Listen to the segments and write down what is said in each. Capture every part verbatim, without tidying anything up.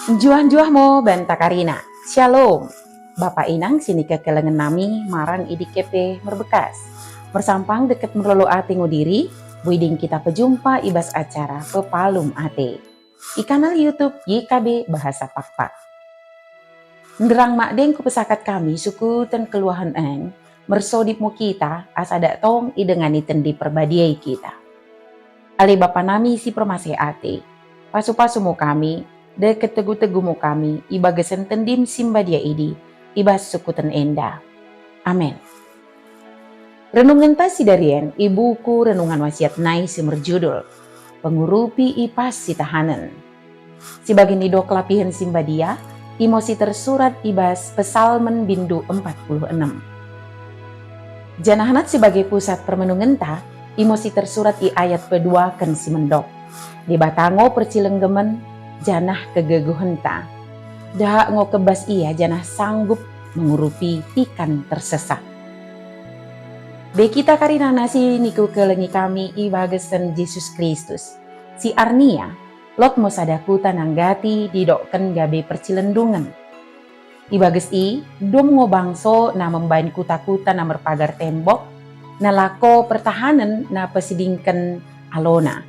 Njuah-njuah mo banta karina. Syalom. Bapa inang sinikekelengen nami marang i dike pe merbekkas. Mersampang dekket merlolo ate ngo diri, boi deng kita pejumpa i bas acara Pepalum Ate i kanal YouTube Y K B Bahasa Pakpak. Nderrang madeng kupesakat kami sukuten kelluahen en, mersodip mo kita asa dak tong idengani Tendi Perbadia i kita. Ale Bapa nami si permaseh ate, pasu-pasu mo kami, dekket tegu-tegu mo kami i bagasen Tendim si mbadia idi, i bas sukuten enda. Amen. Renungenta sidarien i buku Renungan Wasiat nai si merjudul Pengurupi i Bas Sitahanen. Si bage nidok lapihen si mbadia, imo si tersurat i bas Pesalmen bindu empat puluh enem. Janah nat si bage pusat permenungenta, imo si tersurat i ayat peduaken si mendok, Debata ngo percilenggemen janah kegegohenta. Dak ngo kebbas ia janah sanggup mengurupi tikan tersesak. Bai kita karinana sinikukelengi kami i bagasen Jesus Kristus, si arnia, lot mo sada kuta nanggati didokken gabe percilendungen. I bages i, dom ngo bangso na membain kuta-kuta na merpagar tembok, na lako pertahanen na pesidingken alona.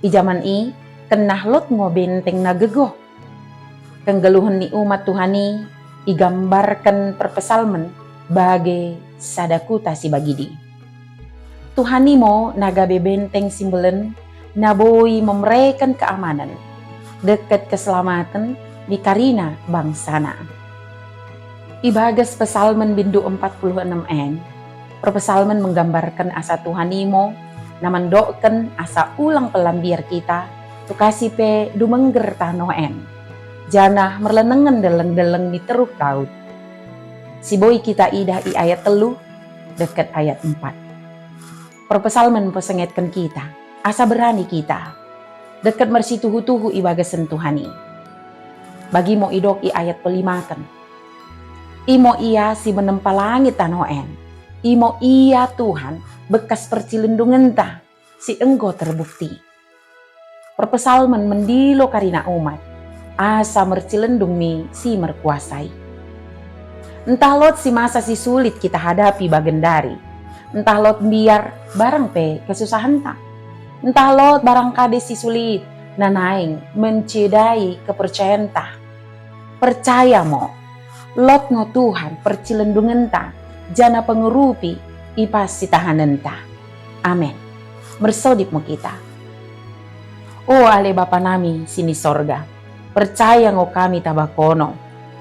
I jaman i, kennah lot ngo benteng na gegoh. Kenggelluhen ni umat Tuhan i igambarken perpesalmen bage sada kuta si bagidi. Tuhan i mo na gabe benteng si mbellen, na boi memereken keamanen dekket keselamaten mi karina bangsana. I bages Pesalmen bindu empat puluh enem en, perpesalmen menggambarken asa Tuhan i mo na mendokken asa ulang pella mbiar kita tukasi pe dumengger tanoh en, janah merlenengen delleng-delleng mi teruk laut. Si boi kita idah i ayat tellu dekket ayat empat. Perpesalmen mpesengetken kita, asa berani kita, dekket mersituhu-tuhu i bagasen Tuhan i. Bagi mo idok i ayat pelimaken. Imo Ia si menempa langit tanoh en. Imo Ia Tuhan bekkas percilendungenta si enggo terbukti. Perpesalmen mendilo karina umat, asa mercilendung mi si merkuasa i. Ntah lot si masa si sulit kita hadapi bagendari, ntah lot mbiar barang pe kesusahenta, ntah lot barang kade si sulit na naing mencedai kepercayaenta. Percaya mo, lot ngo Tuhan percilendungenta, janah pengurupi i bas sitahanenta. Amen. Mersodip mo kita. O ale Bapa nami si ni sorga, percaya ngo kami taba kono.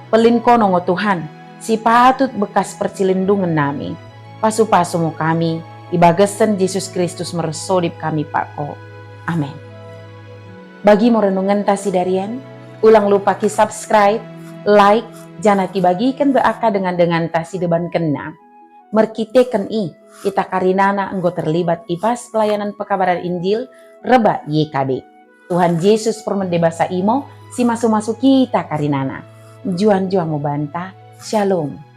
Pellin kono ngo Tuhan, si patut bekkas percilendungen nami. Pasu-pasu mo kami, i bagasen Jesus Kristus mersodip kami bak Ko. Amen. Bagi mo renungenta sidarien, ulang lupa ki-subscribe, like, janah kibagiken bak dengan-denganta si debankenna. Merkiteken i, kita karinana enggo terlibat i bas pelayanan pekabaran Injil rebbak Y K B. Tuhan Jesus permende basa i mo si masu-masu kita karinana. Njuah-njuah mo banta. Shalom.